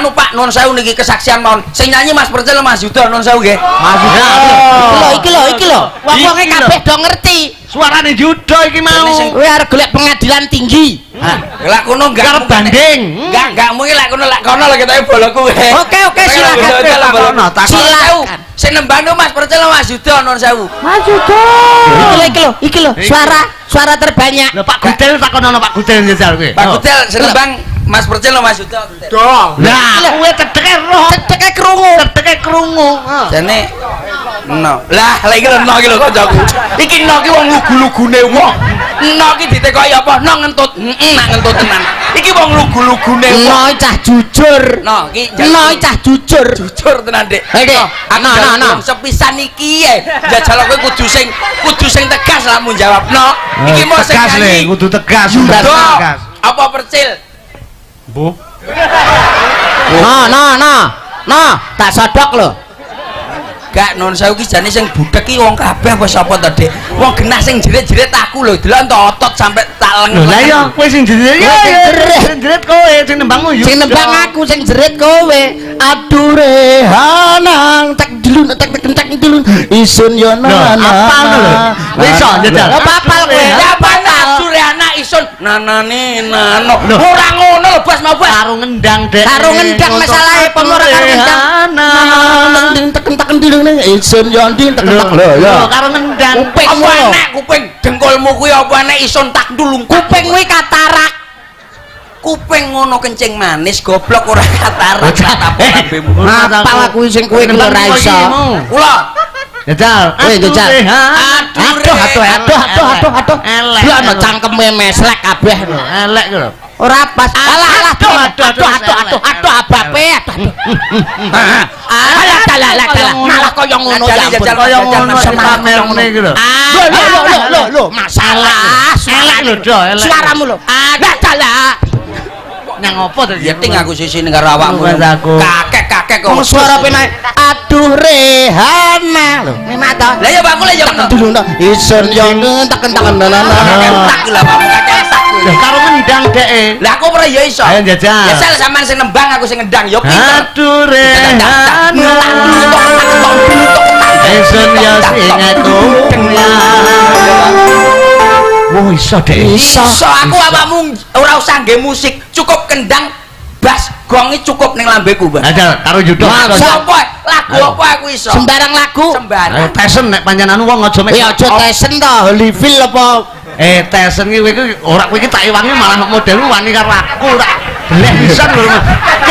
Anu Pak, nuwun sewu niki kesaksian mawon. Sing nyanyi Mas Percil, Mas Yuda, nuwun sewu nggih. Mas Yuda. Iki lho, iki lho, iki lho. Wong-wonge Iki lho. kabeh do ngerti. Suarane Yuda iki mau. Jane sing- Kowe arep golek pengadilan tinggi. Lah kono enggak Arep banding. Enggak mungkin lek kono, lek kono lho ketoke boloku. Oke, oke, silakan. Takono, takono. Silakan. Sing nembang niku Mas Percil, Mas Yuda, nuwun sewu. Mas Yuda. Iki lho, iki lho, iki lho. Iki. Suara suara terbanyak. Lho, Pak Gudel, takono Pak Gudel njajal kowe. Pak Gudel, sing nembang Mas Percil, Mas Yuda. Lah, kowe cedeke roh. Cedeke krungu. Cedeke krungu. Jane no. Lah, lha iki lho, no iki lho kancaku. Iki no ki wong lugu-lugune wong. No ki ditekoki apa? No ngentut. Heeh, nak ngentut tenan. Iki wong lugu-lugune wong. No cah jujur. No ki No cah jujur. Jujur tenan, Dik. Hei, Dik. No, aku No, no, njaluk no. tulung sepisan iki ye. Jajal kowe kudu sing tegas lah mun jawab. No, iki mau sing Tegas le, nyanyi. Kudu tegas, kudu Yuda. tegas. Apa Percil? Bu. No, no, no. No, tak sodok lho. Gak, non sewu, ki jane sing budhek ki wong kabeh apa sapa to, Dik? Wong genah sing jerit-jerit aku lho, delok entuk otot sampe tak leng. Lho lah iya, kowe sing jerit. Ya Kowe sing ya, jerit. sing jerit kowe, sing nembangmu Yuda. Sing nembang aku, sing jerit kowe. Aduh rehanang tak dilun tak tak tak dilun isun yo na Lho, na. apal lho. Kowe iso njajal? Apa apal kowe? Ya apa aduh anak isun nanane nano. Lho. Ora ngono lho, Bos, mau Bos. Karo ngendang, Dek. Karo ngendang masalahe, apa ora karo ngendang? Nang Nang tek tek dilun isun yo nding tek tek lho ya. Karo ngendang. Kuping Apa lho. enek kuping dengkulmu kuwi apa enek isun tak dulung. Kuping kuwi katarak. Kuping ngono kencing manis, goblok, ora katarak tapuk lambemu. Ngapal aku sing kowe lho ora iso. Kula Jajal. Kowe jajal. Aduh, Aduh, aduh, aduh, aduh, aduh, aduh. Elek. Lho ana cangkeme meslek kabeh lho. Elek lho. Ora pas. Alah, alah, Aduh, aduh, aduh, aduh, aduh, aduh, aduh, abape, aduh, aduh. Alah, alah, alah, alah, malah kaya ngono ya ampun. Jajal, Kaya ngono Masalah dipamerne iki lho. Lho, lho, lho, lho, lho, lho, masalah. Elek lho, Do, elek. Suaramu lho. Alah, alah. Nyang opo to? Yeting aku sisi ning karo awakmu. Mas aku. Kakek-kakek kok. Wong suara penak. Aduh Rehana lho. Memang to. Lah ya aku lah ya ngono. Dulu no. Isun yo tak tak na na. Kakek tak lho awakmu, kakek tak. Lho, karo ngendang dhek. Lah aku ora ya iso. Ayo njajal. Ya sel sampean sing nembang, aku sing ngendang ya pinter. Aduh Rehana. Ingsun ya sing aku. Wah, iso dhek. Iso. Iso aku, awakmu ora usah ngge musik, cukup kendang, bass, gongi cukup ning lambeku, Mbak. Jajal karo Yuda. Masa? Apa lagu apa aku iso? Sembarang lagu. Ayo Sembarang. tesen nek pancen anu wong aja mek. Ya aja tesen to, Holyfield apa. Eh, tesen ki kowe iki ora, kowe iki tak ewangi malah modelmu wani karo aku tak beleh pisan lho.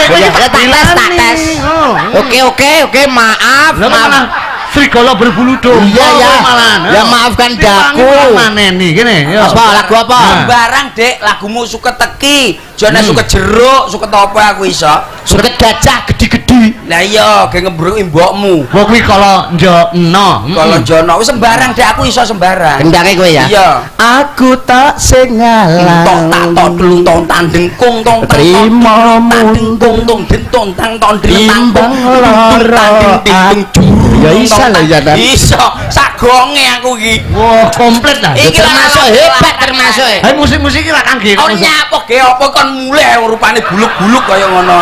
Kowe iki Ya, tak tes, tak tes. Oh. Oke, maaf, Lah maaf. malah serigala berbulu domba Iya, ya. kowe malahan. Ya, maafkan Diwangi daku. malah maneni kene ya. Apa lagu apa? Nah. Sembarang, Dek, lagumu suket teki, jane suket jeruk, suket apa aku iso. Suket gajah gede-gede. Lah iya, ge ngembruk mbokmu. Wong kuwi kala njono. Kalau jono wis sembarang, Dek, aku iso sembarang. Kendange kowe ya. Iya. Aku tak sing ngalah. Tok tak tok dulu tong tandeng kung tong tang Trimo tandeng kung tong den tong tang tong den tang Timbang lara ati. Ya iso lho ya, Tan. Iso sagonge aku iki. Wah, komplit lah. Iki lah Termasuk hebat termasuk. Hai, musik-musik iki ra kangge. Oh, nyapa ge apa kon mulih rupane buluk-buluk kaya ngono.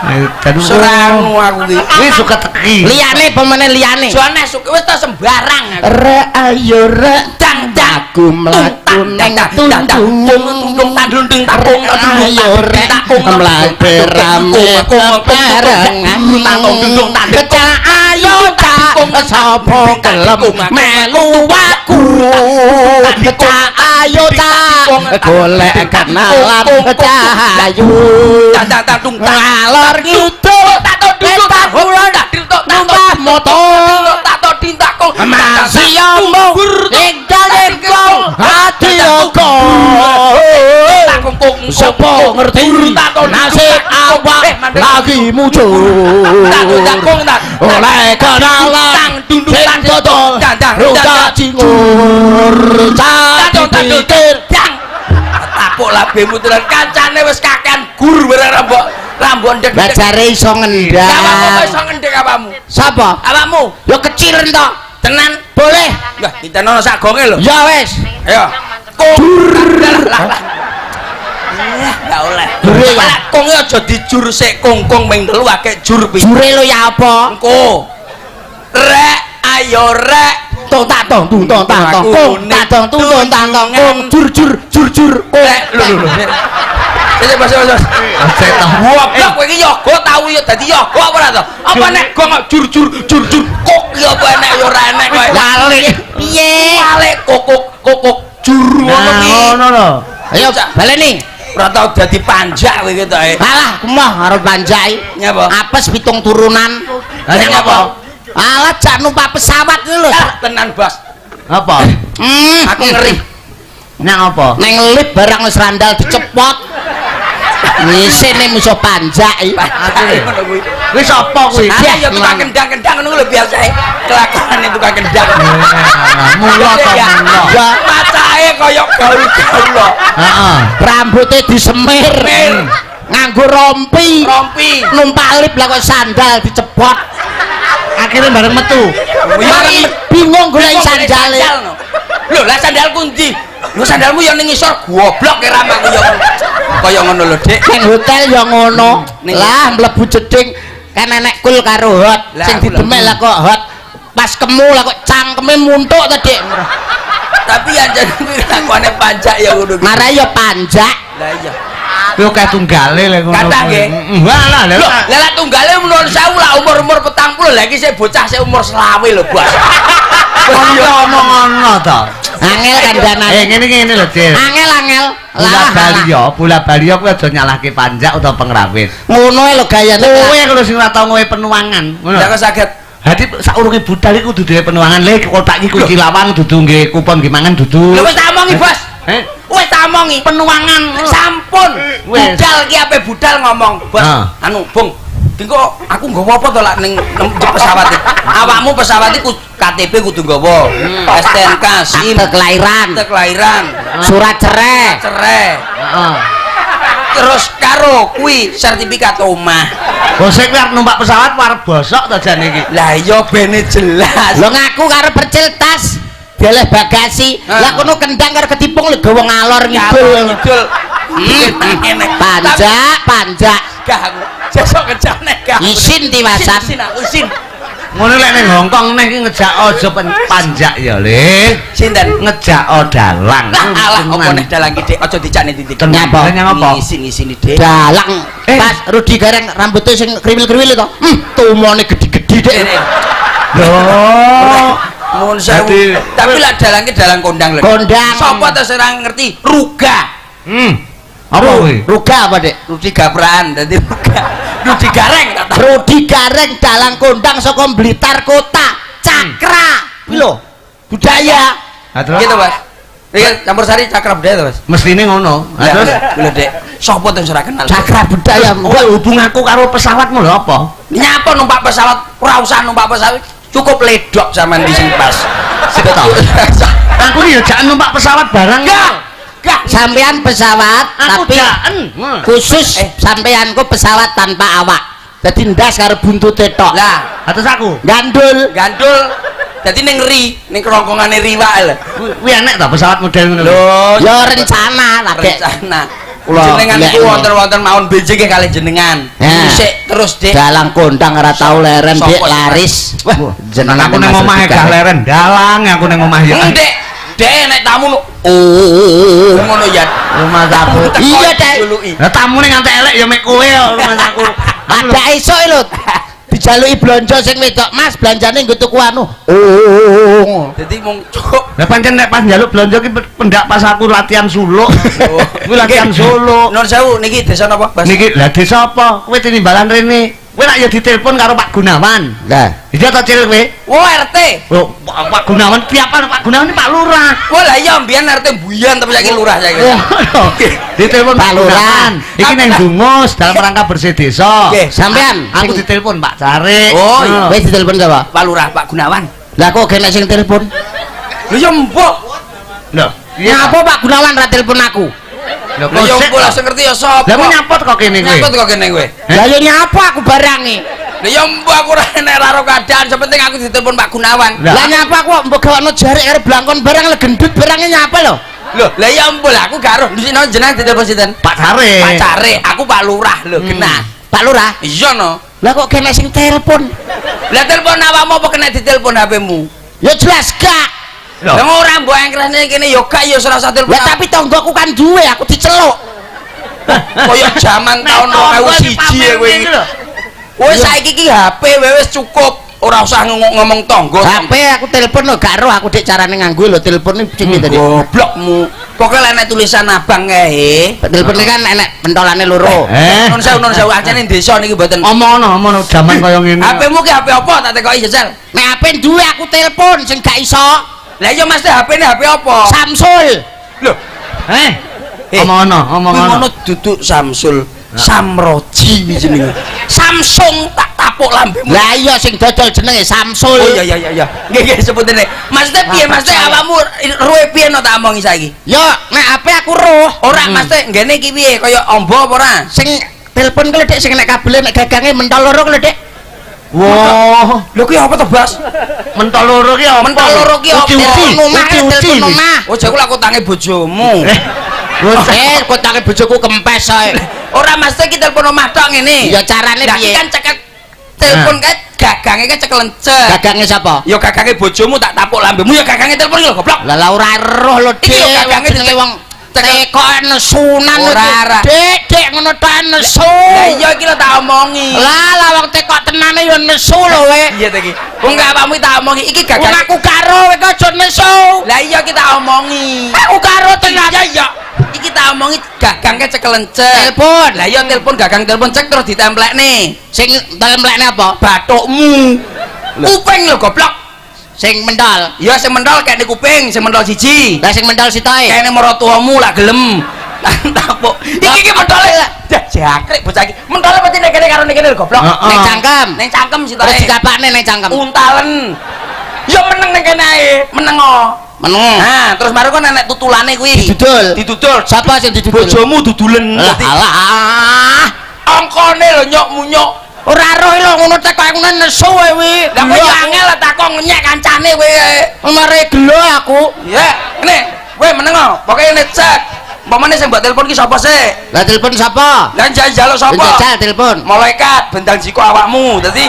Serang Serang aku iki. kuwi suka teki. Liyane pemene liyane. Jone suka wis ta sembarang aku. Rek ayo rek Dang dang aku mlaku nang tunjung tung tandung ding takung ayo rek mlaku rame kebarengan cah ayo cah sapa gelem melu aku, cah ayo cah golek kenalan, cah ayo tang tang tung tang ngalor ngidul tak kulon numpak motor masih omong ing dalem kong ati lega. Sapa ngerti nasib awak lagi muncul oleh kenalan sing dodol rujak cingur cah dipikir. Tapuk labemu tenan, kancane wis kakean gur barang rambok rambon dek. Bajare iso Awakmu ngendang. Iso ngendhek awakmu? Sapa? Awakmu. Ya kecil to. Tenan? Boleh. Wah, ditenono sak gonge lho. Ya wis. Ayo. Lah lah lah. Gak oleh. Jure ya. Lah kong aja dijur sik kongkong ping 3 akeh jur ping. Jure lo ya apa? Engko. Rek ayo rek. Tong tak tong tung tong tak tong kong tak tong tung tong tak tong kong jur jur jur jur kong. Rek lho lho lho. Sik bos bos. Sik ta. Goblok kowe iki yoga tau ya dadi yoga apa ora to? Apa nek gong kok jur jur jur jur kok ya apa enek ya ora enek kowe. Walik. Piye? Walik kokok kokok jur ngono Nah, ki. ngono lho. Ayo baleni. Ora tau dadi panjak kowe iki to. Alah, kumoh karo panjai. Nyapa? Apes 7 turunan. Lah nyapa? Alah jak numpak pesawat iki lho. Ah, tenan bos. Apa? Aku ngeri. Nang apa? Neng lip barang wis randal dicepot. Ngisine musuh panjak iki. Panjak ngono kuwi. Kuwi sapa kuwi? Ah ya tukang kendang-kendang ngono lho biasae. Kelakuane tukang kendang. Mula to Ya, mula. Ya. Macahe kaya gaul-gaul lho. Heeh. Rambute disemir. Semir. Nganggo rompi. Rompi. Numpak lip lah kok sandal dicepot. Akhirnya bareng metu. Mari bingung golek sandale. Lho, lah sandalku ndi? Lho sandalmu ya ning ngisor goblok e ramaku ya. Kaya ngono lho, Dik. Ning hotel ya ngono. Lah mlebu jeding kan enek kul karo hot. Lah, Sing aku lho. didemek lah kok hot. Pas kemu lah kok cangkeme muntuk to, Dik. Tapi yang jadi kuwi lakone panjak ya ngono kuwi. Marai ya panjak. Lah iya. Kuwi akeh tunggale lek ngono. Kathah nggih. Heeh. Walah Lho, lha. lah lah tunggale menurut sewu lah umur-umur 40 lah iki sik bocah sik umur 25 lho, Bos. Kok omong ngono to. Angel kandhanane. Ngene ngene lho, Cil. Angel angel. Bola Lah bali ya, bola bali ya kuwi aja nyalahke panjak utawa pengrawit. Ngono lho gayane. Kowe lho sing ora tau ngowe penuangan. Ngono. Lah kok saged Hadi saurunge budal iku kudu dhewe penuangan le kotak iki kunci lawang dudu nggih kupon nggih mangan dudu. Lho wis tak omongi, Bos. Eh, Wis tak omongi. penuangan. Sampun. Wis. Budal ki ape budal ngomong, Bos. Ah. Anu, Bung. Dingko aku nggawa apa to lak ning pesawat iki? Awakmu pesawat iku KTP kudu nggawa. STNK, SIM, Akte kelahiran, akte kelahiran, surat cerai. cerai. Heeh. Terus karo kuwi sertifikat omah. Bosek kuwi arep numpak pesawat arep bosok to jane iki. Lah iya bene jelas. Lho ngaku karo percil tas, dioleh bagasi. Ah. Lah kono kendang karo ketipung lho gawa ngalor ngidul. Ngidul. Ngene. Panjak, panjak. Gah aku. Sesuk kejane gah. Isin tiwasan. Isin aku isin. Ngono lek ning Hongkong neh iki ngejak aja panjak ya, Le. Sinten? Ngejak dalang. Lah alah apa nek dalang iki Dik aja dicakne titik. Tenan. Nyapa? Nyang apa? Isin-isin Dik. Dalang. Eh. Pas Rudi Gareng rambutnya sing kriwil-kriwil itu. Tumone gede-gede Dik. Lho. Nuwun sewu. Tapi lah dalang ki dalang kondang lho. Kondang. Sapa to sing ora ngerti? Ruga. Apa kuwi? Ruga apa, Dik? Rudi Gapraan dadi Ruga. Rudi Gareng tak tahu. Rudi Gareng dalang kondang saka Blitar Kota. Cakra. Kuwi lho. Budaya. Ha terus? Gitu, Mas. Iki campur sari cakra budaya to, Mas. Mestine ngono. Ha terus lho, Dik. Sapa to sing ora kenal? Cakra budaya. kowe hubung aku karo pesawatmu lho apa? Nyapa numpak pesawat? Ora usah numpak pesawat. Cukup ledok sampean di sing pas. Sik to. Aku iki ya jangan numpak pesawat barang. Gah. Gah. Sampean pesawat Aku tapi jaen. khusus sampeanku pesawat tanpa awak. Dadi ndas karo buntute tok. Lah, Ha terus aku. Gandul. gandul. Dadi ning ri, ning kerongkongane riwak lho. Kuwi enek ta pesawat model ngono. Lho, Ya rencana lah, Dek. rencana. Kula Jenengan golek iku wonten-wonten mawon benjing nggih kalih jenengan. Eh. Sik terus, Dik. Dalang kondang ora tau leren, Sopo Dik, sing- laris. Wah, jenengan aku ning omah gak leren dalang aku ning omah ya. Dik, Dik nek tamu nu Oh, ngono ya. Rumah aku. Iya, Dek. Dijuluki. Lah tamune nganti elek ya mek kowe ya rumah aku. Ada esuk lho. Dijaluki blonjo sing wedok, Mas, belanjane nggo tuku anu. Oh. Dadi mung cukup. Lah pancen nek pas njaluk blonjo ki pendak pas aku latihan suluk. Kuwi latihan suluk. Nun sewu niki desa napa, Bas? Niki lah desa apa? Kowe tinimbalan rene. Kowe lak ya ditelepon karo Pak Gunawan. Lah, Iya ta Cil kowe? Oh, RT. Lho, Pak Gunawan tiap Pak Gunawan ini Pak Lurah. Wah lah iya mbiyen RT mbuyan tapi saiki lurah saiki. Oh, ditelepon Pak Lurah. Gunawan. Iki nang Dungus dalam rangka bersih desa. Nggih. Sampean Aku ditelepon Pak Carik. Oh, iya. Wis ditelepon sapa? Pak Lurah Pak Gunawan. Lah kok gak sing telepon? Lho ya mbok. Lho, Nyapa Pak Gunawan ra telepon aku? Lho, Lho ya mbok langsung ngerti ya sapa. Lah mau nyapot kok kene kowe. Nyapot kok kene kowe. Lah ya nyapa aku barange? Lho ya mbok aku ora enek raro keadaan, sepenting aku ditelepon Pak Gunawan. Lah. Lah nyapa aku mbok gawakno jarik karo blangkon barang le gendut barange nyapa lho? Lho, lah ya ampun aku gak roh. Dhisik jenengan ditelepon sinten? Pak Care. Pak Care, aku Pak Lurah lho, genah. Pak Lurah. Iya no. Lah kok kena sing telepon? Lah telepon awakmu apa kena ditelepon HP-mu? Ya jelas gak. Lho. Lah ora mbok engkresne kene ya gak ya ora usah telepon. Lah tapi tonggoku kan duwe, aku diceluk. Kaya jaman tahun 2001 ya kowe iki. Wis saiki iki HP wis cukup, ora usah ngomong tonggo. HP aku telepon lho gak roh aku dik carane nganggo lho telepon iki sing tadi. Goblokmu. Pokoke lek enek tulisan abang kae. Telepon iki kan enek pentolane loro. Nun sewu nun sewu ancene desa niki mboten. Omongno, omongno jaman kaya ngene. HP-mu ki HP apa tak tekoki jajal. Nek HP duwe aku telepon sing gak iso. Lah iya Mas HP-ne HP apa? Samsul. Lho, Omongno, omongno. Ngono duduk Samsul, Samroji kuwi jenenge. Samsung tak tapuk lambemu. Lah iya sing dodol jenenge Samsul. Oh iya iya iya iya. Nggih nggih sebutene. Maksudnya piye maksudnya awakmu ruwe piye no tak omongi saiki? Ya nek HP aku roh. Ora maksudnya nggene iki piye kaya ombo apa ora? Sing telepon ku lho Dik sing nek kabele nek gagange mentol loro ku lho Dik. Wah, Lho kuwi apa to, Bas? mentol loro ki apa? Mentol loro ki apa? Uti-uti, Telepon omah. Oh, jaku lak utange bojomu. Kotake bojoku kempes ae. Ora maksudnya ki telepon omah tok ngene. Ya carane Lah piye? ki kan ceket telepon kae gagange kae cekelencet. Gagange sapa? Ya gagange bojomu tak tapuk lambemu ya gagange telepon iki lho goblok. Lah lah ora roh lho Iki lho Dik. gagange Jenenge wong teko nesunan lho Ora, ora. Dik, Dik ngono tok nesu. Lah iya iki lho tak omongi. Lah lah wong teko tenane ya nesu lho we. Iya ta iki. Wong gak awakmu tak omongi iki Wong gagange. aku karo kowe kok aja nesu. Lah iya iki tak omongi. Aku karo tenan. Iya iya. Iki tak omongi gagange cekelencet. Telepon. Lah iya telepon gagang telepon cek terus ditemplekne. Sing templekne apa? Bathukmu. Kuping lho goblok. Sing mentol. Ya sing mentol kene kuping, sing mentol siji. Lah sing mentol sitoke. Kene maratuwamu lak gelem. Tapuk. Iki iki mentole. Dah jangkrik bocah iki. Mentole mesti nek kene karo nek kene lho goblok. Ning cangkem. Ning cangkem sitoke. Terus dikapakne ning cangkem. Untalen. Ya meneng ning kene ae, meneng o. Meneng. Nah, terus baru kan enek tutulane kuwi. Didudul. Didudul. Sapa sing didudul? Bojomu dudulen. Lah Dadi alah. angkane lho nyok munyok. Ora roh lho ngono teko aku nesu kowe wi. Lah kowe yo angel lah takon ngenyek kancane kowe. Mare gelo aku. Ya, ngene. Kowe meneng o. Pokoke ngene cek. Umpamane sing mbok telepon ki sapa sik? Lah telepon sapa? Lah njaluk sapa? Jajal telepon. Malaikat bendang jiko awakmu. Dadi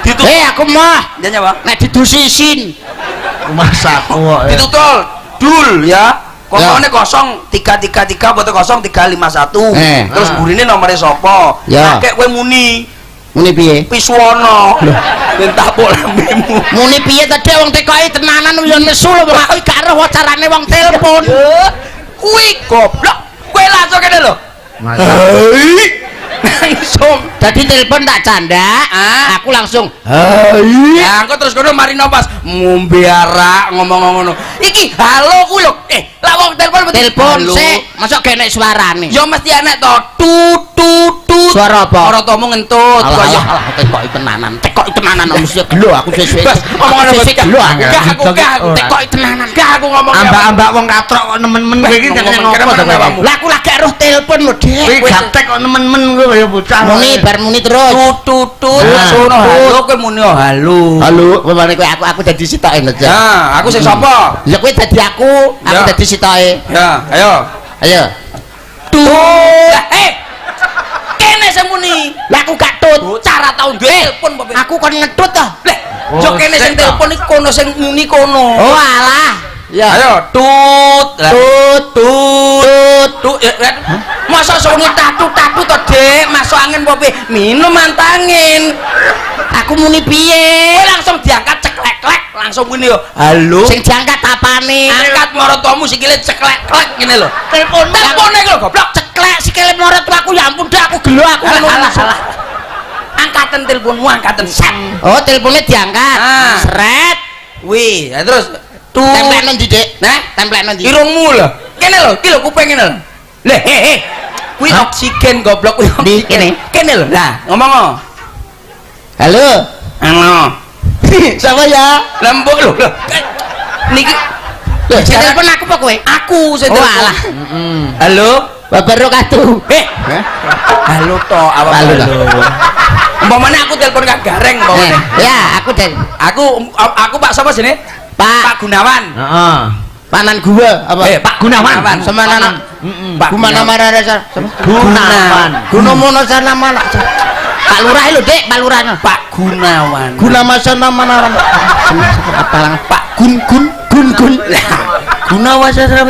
ditutul. Aku mah Ya nyapa? nek didusi isin. Masaku kok. Ditutul. Dul ya. Kosongnya 0333 atau 0351. Terus burine nomornya sapa? Ya. Kakek kowe muni Muni piye? Piswono. Ben tapuk lambemu. Muni piye tadi wong tekoki tenanan ya nesu lho wong aku gak roh carane wong telepon. Kuwi goblok. Kowe langsung kene lho. Hei. Langsung. Dadi telepon tak canda, aku langsung Hei. Ya engko terus kono mari pas ngombe arak ngomong ngono. Iki halo ku lho. Lah wong telepon mesti telepon sik, mosok gak enek suarane. Ya mesti enek to. Tut tut tut. Suara apa? Ora tomu ngentut. Alah alah alah tekoki tenanan, tekoki tenanan mesti gelo aku suwe-suwe. Bas, omongan Suwe-suwe gelo aku. Gak aku gak aku Tekoki tenanan. Gak aku ngomong. Ambak-ambak wong katrok kok nemen-men kowe iki Ngomong nang kene ngopo to meneng kowe? awakmu. Lah aku lagi roh telepon lho, Dik. Kowe gaptek kok nemen-men kowe kaya bocah. Muni bar muni terus. Tut tut tut. Sono halo kowe muni halo. Halo, kowe mari kowe aku dadi sitoke lho. Cak. Nah, aku sing sapa? Ya kowe dadi aku dadi sitoke. Ya, ayo. Ayo. Tut. Lah, Kene sing muni. Lah aku gak tut. Bocah ra tau duwe telepon apa piye? Aku kon ngetut toh. Lah, yo kene sing telepon iki kono sing muni kono. Oh alah. Ya. Ayo, tut. Lah, Tut tut. tut. Tut. Ya, ya. Masa suni tatu-tatu to, Dik? Masuk angin apa piye? Minum mantangin. Aku muni piye? Kowe langsung diangkat ceklek-klek, langsung muni yo. Halo. Sing diangkat apane? Angkat maratuamu sikile ceklek-klek ngene lho. Telepon. Telepone iki lho goblok. Ceklek sikile maratuaku ya ampun dak aku gelo aku Alah ngono. alah alah. Angkaten teleponmu angkaten set. Oh, teleponnya diangkat. Ah. Seret. Wih, ya terus tut. Templek nang ndi, Dik? Nah, Templek nang ndi? irungmu lho. Kene lho, iki lho kuping ngene lho. Leh, he he. Kuwi oksigen goblok kuwi. Ndi kene? Kene lho. Lah, ngomong o. Halo. Halo. Siapa ya? Lembuk lho. Lho. Niki Lho, sing telepon aku apa kowe? aku sing Oh, telepon. alah. Halo. Wabarakatuh. Halo to, awak Halo to. Umpamane aku telepon Kak Gareng umpamane. Ya, aku dari Aku Pak sapa jenenge? Pak Pak Gunawan. Heeh. Panan gua apa? Pak Gunawan. Semana Pak Gumana Gunawan. mana Gunawan. Gunamono sana mana? Pak Lurah lho, Dik, Pak Lurah. Pak Gunawan. Gunamasana mana? Apa lang? Pak Gun Gun Gun Gun. Gunawasana.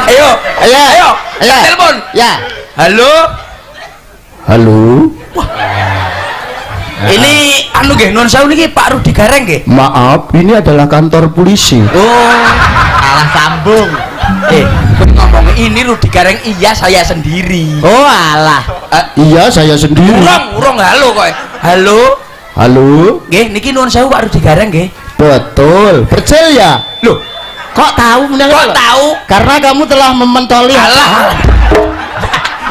Ayo, Ayo. ayo, Ayo. Telepon. Ya. Halo. Halo. Ini anu nggih nuwun sewu niki Pak Rudi Gareng nggih. Maaf, ini adalah kantor polisi. Oh. Alah sambung. Kowe ngomong ini Rudi Gareng, iya saya sendiri. Oh alah. Iya, saya sendiri. Urung, urung halo kowe. Halo. Halo. Nggih, niki nuwun sewu Pak Rudi Gareng nggih. Betul. Percil ya? Loh, kok tahu menang kok tahu? Karena kamu telah mementoli. Alah.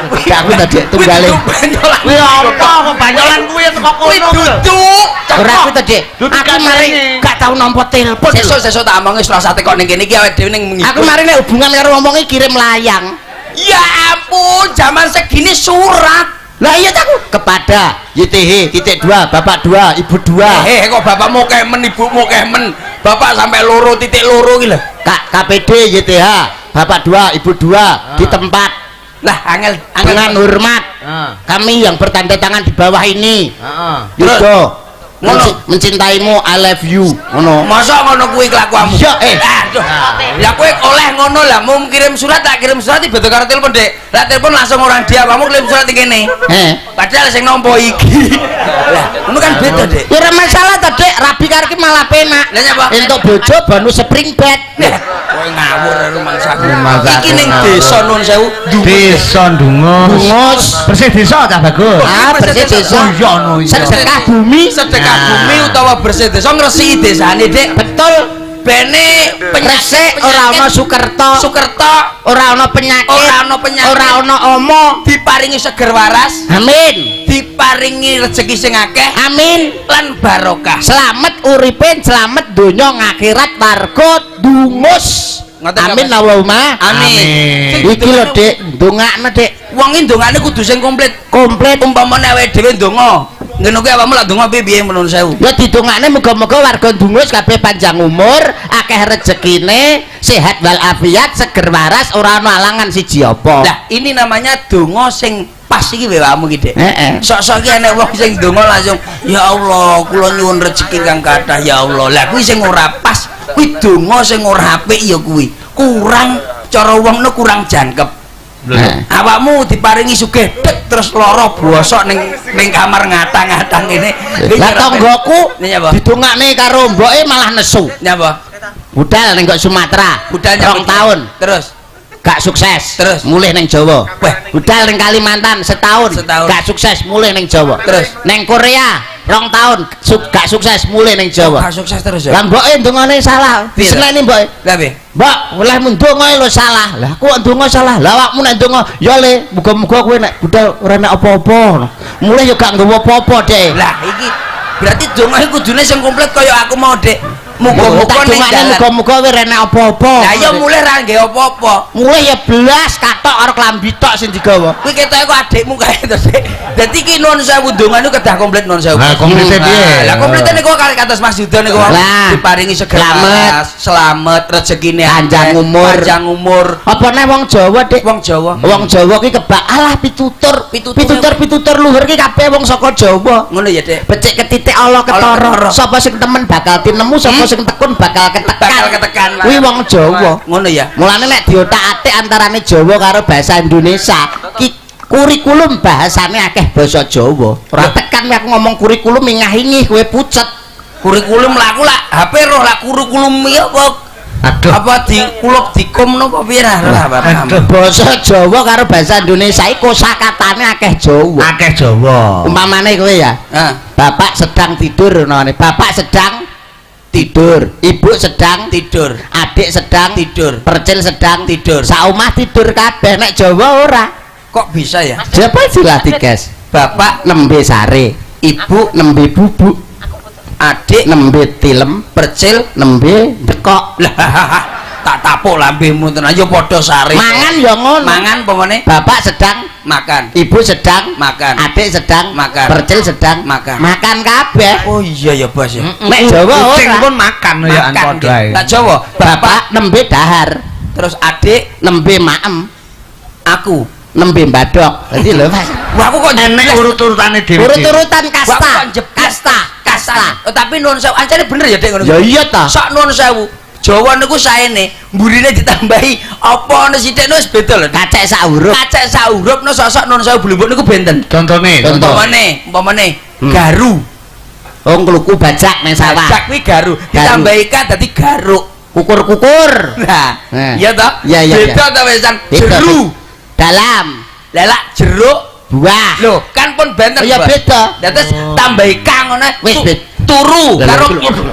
Gak aku tadi tunggale. Kuwi apa kok banyolan kuwi teko Kuwi kono. duduk. Ora aku tadi. Duduk Aku mari gak tau nampa telepon. Sesuk-sesuk tak omongi ora tekok ning kene iki awake dhewe ning Aku mari nek hubungan karo wong kirim layang. Ya ampun, zaman segini surat. Lah iya aku kepada YTH titik 2 bapak 2 ibu 2 Kok bapakmu kemen, ibumu kemen. Bapak sampai 2.2 iki lho. KPD YTH bapak 2 ibu 2 di tempat. Lah angel angel dengan hormat kami yang bertanda tangan di bawah ini. Yudo mencintaimu, I love you. Ngono. Masa ngono kuwi kelakuanmu? Iya, Aduh. Lah kowe oleh ngono lah mau kirim surat tak kirim surat beda karo telepon, Dik. Lah telepon langsung orang dia, kamu kirim surat iki kene. Padahal sing nampa iki. Lah, ngono kan beda, Dik. Ya ora masalah to, Dik. Rabi karo ki malah penak. Lah nyapa? Entuk bojo bonus spring bed. Kowe ngawur rumangsaku. Rumangsaku Iki ning ngawur. desa nuwun sewu, Desa Dungus. Dungus. Bersih desa cah bagus. Ah, bersih desa. Oh iya no iya. Sedekah bumi. Sedekah bumi utawa bersih desa ngresiki desane, Dik. Betul. Bene Resik ora ana Sukerto, Sukerto, ora ana penyakit, ora ana penyakit, ora ana omo. Diparingi seger waras, Amin. Diparingi rezeki sing akeh, Amin. Lan barokah. Selamat uripe, selamat donya ngakhirat warga Dungus. Ngoten Amin Allahumma. Amin. Iki lho, Dik, ndongakno, Dik. Wong iki ndongane kudu sing komplit. Komplit. Umpamane awake dhewe ndonga, ngono kuwi awakmu lak ndonga piye menurut sewu? Ya didongakne muga-muga warga Dungus kabeh panjang umur, akeh rezekine, sehat walafiat, seger waras, ora ana alangan siji apa. Lah, ini namanya donga sing pas iki awakmu iki, Dik. Heeh. Sok-sok iki enek wong sing ndonga langsung, ya Allah, kula nyuwun rezeki kang kathah ya Allah. Lah kuwi sing ora pas, kuwi donga sing ora apik ya kuwi. Kurang cara wong no kurang jangkep. Awakmu diparingi sugih dek terus lara bosok ning kamar ngatang-ngatang ngene. Lah tanggoku didongakne karo mboke malah nesu. Nyapa? Budal ning kok Sumatera. Budal 2 tahun. Terus gak sukses. Terus mulih ning Jawa. Weh, budal ning Kalimantan setahun. Gak sukses mulih ning Jawa. Terus ning Korea 2 tahun gak sukses mulih ning Jawa. Gak sukses terus ya. Lah mboke ndongane salah. Diseneni mboke. Lah piye? Mbak, oleh ndonga lho salah. Lah aku kok ndonga salah. Lah awakmu nek ndonga ya le, muga-muga kowe nek budal ora nek apa-apa. Mulih ya gak nggawa apa-apa, Dik. Lah iki berarti donga iki kudune sing komplit kaya aku mau, Dik. Muga-muga ning dalan. Muga-muga kowe ora nek apa-apa. Lah iya mulih ra nggawe apa-apa. Mulih ya blas katok karo klambi tok sing digawa. Kuwi ketoke kok adikmu kae to, Dik. Dadi iki nuwun sewu ndongane kedah komplit nuwun sewu. Lah komplite piye? Lah komplite niku kali kados Mas Yuda niku diparingi seger waras, selamat, rezekine panjang umur. Panjang umur. Apa neh wong Jawa, Dik? Wong Jawa. Wong Jawa ki kebak alah pitutur, pitutur luhur ki kabeh wong saka Jawa. Ngono ya, Dik. Becik ketitik ala ketara. Sapa sing temen bakal tinemu, sapa sing tekun bakal ketekan. Bakal ketekan. Kuwi wong Jawa. Ngono ya. Mulane nek diotak-atik antarane Jawa karo bahasa Indonesia, ki kurikulum bahasane akeh basa Jawa. Ora tekan aku ngomong kurikulum ingah-ingih kowe pucet. Kurikulum laku lak HP roh lak kurikulum ya apa? Aduh. Apa dikuluk dikum napa piye lah Aduh. Basa Jawa karo bahasa Indonesia iki kosakatane akeh Jawa. Akeh Jawa. Umpamane kowe ya. Heeh. Bapak sedang tidur none. Bapak sedang tidur, ibu sedang tidur, adik sedang tidur, percil sedang tidur. Saomah tidur kabeh nek Jawa ora. Kok bisa ya? Siapa jelas diges? Bapak nembe sare, ibu nembe bubuk, adik nembe tilem, percil nembe dekok. Lah, Tak tapuk lambemu tenan ya padha sare. Mangan ya ngono. Mangan pamane Bapak sedang makan. Ibu sedang Makan. Adik sedang Makan. Percil sedang Makan. Makan kabeh. Oh iya ya, Bos ya. Nek Jawa Kucing ora. pun makan ya an Makan. padha ae. Lah Jawa, bapak Bapak nembe dahar, terus adik nembe maem, aku. Nembe badok. Dadi lho Mas. Wah, aku kok Enek jebles. urut-urutane dhewe. Urut-urutan Wah, aku kasta. kok jebles. Kasta, kasta. Oh, tapi nuwun sewu, ancene bener ya, Dek, ngono. Ya iya ta. Sok nuwun sewu. Jawa niku saene, mburine ditambahi apa ana sithik niku wis beda lho. Kacek sak huruf. Kacek sak huruf no sosok nuwun sewu blumbuk niku benten. Contone, Contoh. Umpamane, garu. Oh, ngluku bajak nang sawah. Bajak kuwi garu, ditambahi k dadi garuk. Kukur-kukur. Nah, Eh. iya toh? Iya, Beda ta wesan Beda, jeru. Dalam Lah jeruk buah. lho, kan pun benten. Oh, ya Bos. beda. Lah terus tambahi k ngono Wis, beda. turu Lah, karo iki lho.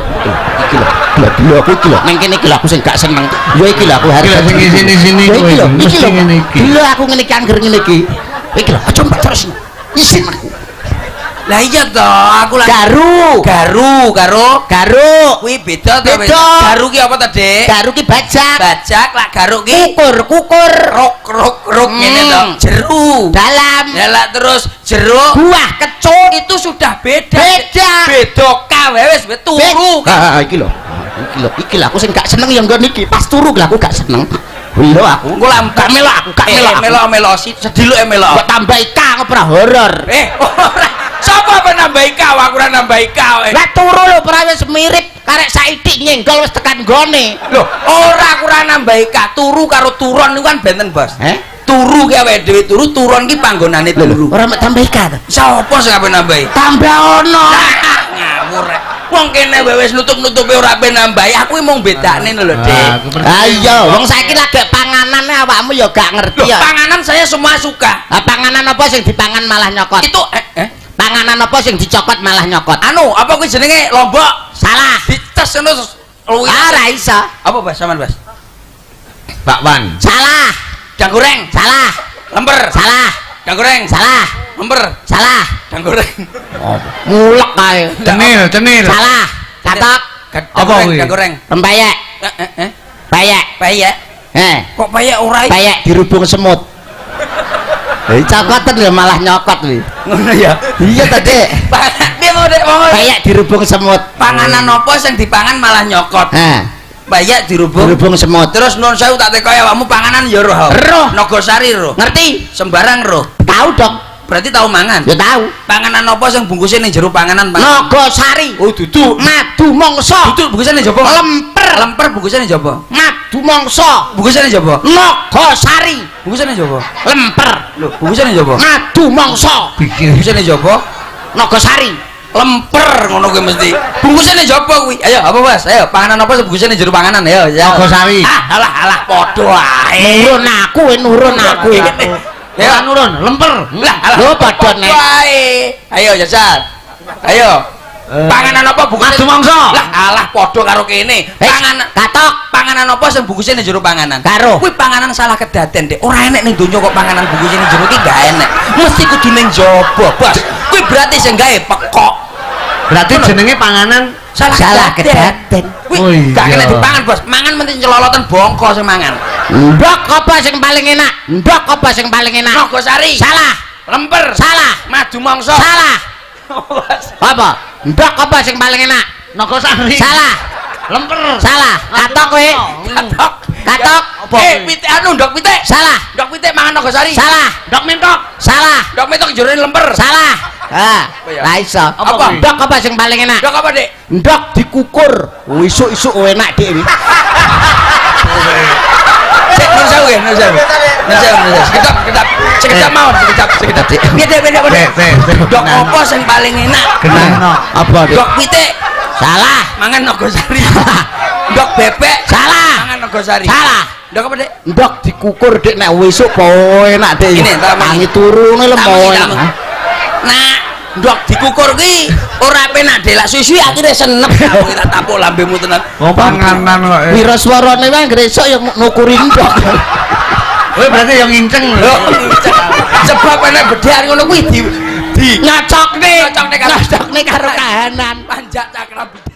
Iki lho, lho, lho, aku iki lho. Nang kene iki lho aku sing gak seneng. Ya iki lho aku harus. Iki lho sing sini-sini Ya iki lho, kowe, iki mesti lho. ngene iki. Lho aku ngene iki angger ngene iki. Iki lho, aja mbak terus. Isin aku. Lah iya toh, aku lagi Garu. garu karo Garuk. kuwi beda to. Beda. Garu ki apa to, Dik? Garu ki bajak. Bajak lah garuk ki Kukur, kukur. rok rok rok ngene to. Jeru. Dalam Lah lah, terus jeruk buah kecut. itu sudah beda. Beda. Beda kawe wis wis turu. Ah, iki lho. Iki lho, iki lho aku sing gak seneng ya nggon iki. Pas turu lho aku gak seneng. Lho aku. Engko lah Gak melok aku, gak melok. aku. Melok melok sediluk e melok. Kok tambah ika ora horor. Eh, ora. Sapa apa nambahi kau? Aku ora nambahi kau. Lah turu lho ora wis mirip karek saithik nyenggol wis tekan gone. Lho, ora aku ora nambahi ka. Turu karo turon niku kan benten, Bos. Eh? Turu ki awake dhewe turu, turon ki panggonane turu. Ora mek tambah ika to. Sapa sing ape nambahi? Tambah ono. Ngawur rek. Wong kene wae wis nutup-nutupi ora ape nambahi, aku ki mung bedakne lho, Dik. Ah iya, wong saiki lagi panganan awakmu ya gak ngerti Loh, ya. panganan saya semua suka. Lah panganan apa sing dipangan malah nyokot? Itu Panganan apa sing dicokot malah nyokot? Anu, apa kuwi jenenge lombok? Salah. Dices ngono terus luwih. Ah, ora iso. Apa Bas sampean, Bas? Bakwan. Salah. Dang goreng, Salah. lemper. Salah. Dang goreng, Salah. lemper, Salah. dang goreng. Mulek kae. Cenil, cenil. Salah. Katok. Dang Apa goreng, kuwi? dang goreng. Rempeyek. Eh. Peyek. Peyek. Eh, Kok peyek ora? peyek dirubung semut. Eh, cokoten lho malah nyokot kuwi. Ngono ya. Iya ta, Dik. Piye mau, Dik? Mau. Peyek dirubung semut. Panganan apa sing dipangan malah nyokot? Heh, Peyek dirubung. dirubung semut. Terus nun sewu tak tekoki awakmu panganan ya roh. Roh. Nogosari roh. Ngerti? Sembarang roh. Tahu dong. Berarti tahu mangan. Ya tahu. Panganan apa sing bungkusnya ning jero panganan, Pak? Nogosari. Oh, duduk. Madu mongso. Duduk bungkusnya ning jaba. Lemper. Lemper bungkusnya ning jaba. Madu mongso. Bungkusnya ning jaba. Nogosari. Bungkusnya ning jaba. Lemper. Lho, bungkusnya ning jaba. Madu mongso. Bungkusnya ning jaba. Nogosari. Lemper ngono kuwi mesti. Bungkusnya ning jaba kuwi. Ayo, apa, Mas? Ayo, panganan apa sing bungkusnya ning jero panganan? Ayo, ya. Nogosari. Ah, alah alah padha ae. Nurun aku, nurun aku. Ya, Ora nurun, lemper. lah, alah. Lho, padha nek. Ae. Ayo, jajal. Ayo. Panganan apa bungkusnya? Madu mongso. Lah, alah padha karo kene. Eh, Panganan katok. Panganan apa sing bungkusnya ning jero panganan? Karo. Kuwi panganan salah kedaden, Dik. Ora enek ning donya kok panganan bungkusnya ning jero iki gak enek. Mesti kudu ning jaba, Bos. Kuwi berarti sing gawe pekok. Berarti jenenge panganan Salah, Salah kedaden. Kuwi Oh, iya. gak kena dipangan, Bos. Mangan mesti nyeloloten bongko sing mangan. Ndok apa sing paling enak? Ndok apa sing paling enak? Nogosari. Salah. Lemper. Salah. Madu mongso. Salah. Bos. Apa? Ndok apa sing paling enak? Nogosari. Salah. Lemper. Salah. Katok kowe. Katok. Katok. Apa Eh, kuwi? pitik anu ndok pitik. Salah. Ndok pitik mangan nogosari. Salah. Ndok mentok. Salah. Ndok mentok jerone lemper. Salah. Ah, Apa ya? lah iso. Apa kuwi? Ndok apa sing paling enak? Ndok apa, Dik? Ndok dikukur. Oh, isuk-isuk enak, Dik. Wi. Sik, nun sewu nggih, nun sewu. Nun sewu, nun sewu. Sekedap, sekedap. Sekedap mawon, sekedap, sekedap. Piye, Dik, piye, Dik, piye, Dik? Sik, sik, sik. Ndok apa sing paling enak? Genahno. Apa, Dik? Ndok pitik Salah. mangan nogosari. Ndok bebek Salah. mangan nogosari. Salah. Ndok apa, Dik? Ndok dikukur, Dik, nek isuk po enak, Dik. Ini, tak omong. Tangi turu ngene lho Tak po omong, tak enak. omong. Nah, ndok dikukur ki ora penak Dik. Lak suwi-suwi akhire senep. Aku tak tapuk lambemu tenan. Wong panganan kok. Wira swarane wae anggere esuk ya nukuri ndok. Kowe berarti yang nginceng lho. Sebab enek bedhean ngono kuwi di Nyocokne. Nyocokne karo Nyocokne karo kahanan. panjak cakram bedhe.